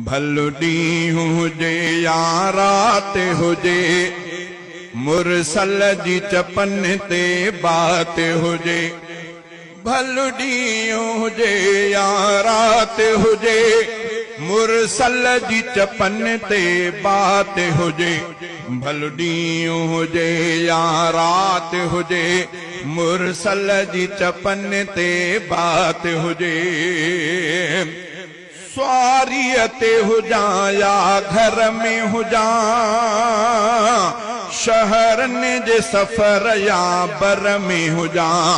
ڀل ڏينهن هجي يا رات هجي، مرسل جي چپن تي بات هجي. ڀل ڏينهن هجي يا رات هجي، مرسل جي چپن تي بات هجي. ڀل ڏينهن هجي يا رات هجي، مرسل جي چپن تي بات هجي. سواريء تي هجان يا گهر ۾ هجان، شهرن جي سفر يا بر ۾ هجان.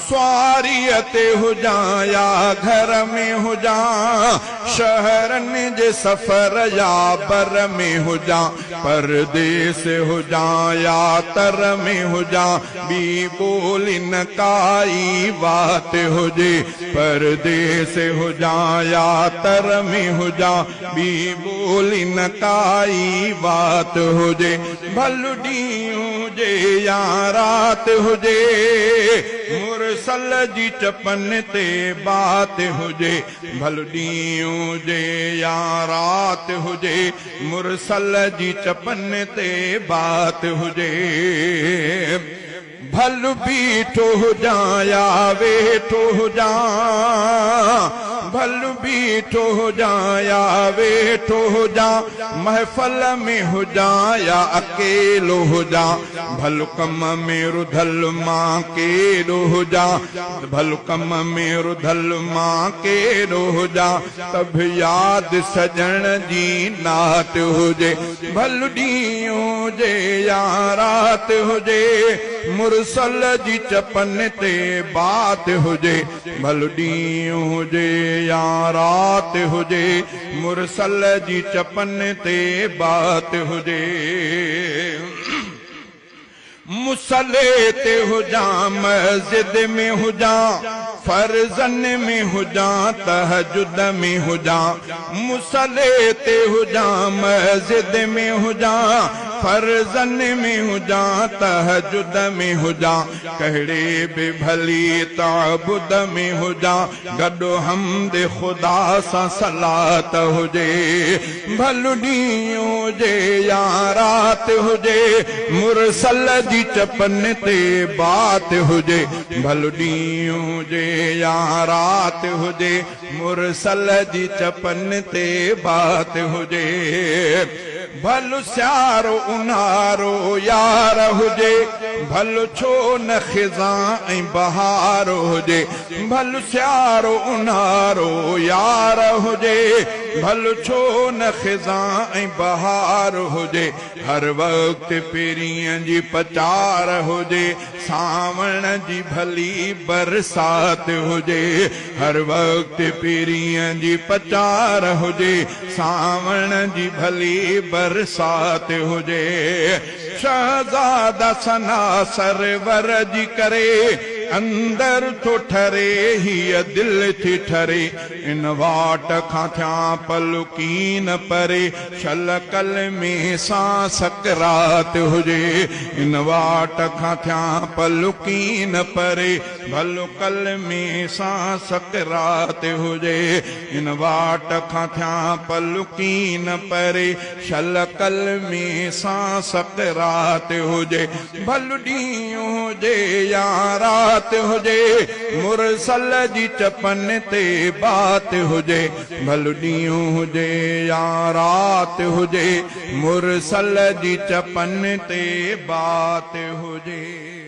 سواريء تي هجان يا گهر ۾ هجان، شهرن جي سفر يا بر ۾ هجان. پرديس هجان يا تر ۾ هجان، ٻي ٻولي نه ڪائي وات هجي. پرديس هجان يا تر ۾ هجان، ٻي ٻولي نه ڪائي وات هجي. ڀل ڏينهن هجي يا رات هجي، مرسل جي چپن تي بات هجي. ڀل ڏينهن هجي يا رات هجي، مرسل جي چپن تي بات هجي. ڀل بيٺو هجان يا ويٺو هجان، ڀل بيٺو هجان يا ويٺو هجان، محفل ۾ هجان يا اڪيلو هجان، ڀل ڪم ۾ رڌل مان ڪيڏو هجان، ڀل ڪم ۾ رڌل مان ڪيڏو هجان، ته به ياد سڄڻ جي نعت هجي. ڀل ڏينهن هجي يا رات هجي، مرسل جي چپن تي بات هجي. ڀل ڏينهن هجي يا رات هجي، مرسل جي چپن تي بات هجي. مصلي تي هجان، مسجد ۾ هجان، فرضن ۾ هجان، تهجد ۾ هجان. مصلي تي هجان، مسجد ۾ هجان، فرضن ۾ هجان، تهجد ۾ هجان، ڪهڙي به ڀلي تعبد ۾ هجان، گڏ حمد خدا سان صلات هجي. ڀل ڏينهن هجي يا رات هجي، مرسل جي چپن تي بات هجي. ڀل ڏينهن هجي يا رات هجي، مرسل جي چپن تي بات هجي. ڀل سيارو اونهارو يار هجي، ڀل ڇو نه خزان ۽ بهار هجي. ڀل سيارو اونهارو يار هجي، ڀل ڇو نه خزان ۽ بهار هجي. هر وقت پرينء جي پچار هجي، سانوڻ جي ڀلي برسات هجي. هر وقت پرينء جي پچار هجي، سانوڻ جي ڀلي برسات هجي. شهزادا ثنا سرور جي ڪري، اندر ٿو ٺري، هيء دل ٿي ٺري. ان واٽ کان ٿيان پل ڪين پري، شل ڪلمي سان سڪرات هجي. ان واٽ کان ٿيان پل ڪين پري، ڀل ڪلمي سان سڪرات هجي. ان واٽ کان ٿيان پل ڪين پري، شل ڪلمي سان سڪرات هجي. ڀل ڏينهن هجي يا رات هجي، مرسل جي چپن تي بات هجي. ڀل ڏينهن هجي يا رات هجي، مرسل جي چپن تي بات هجي.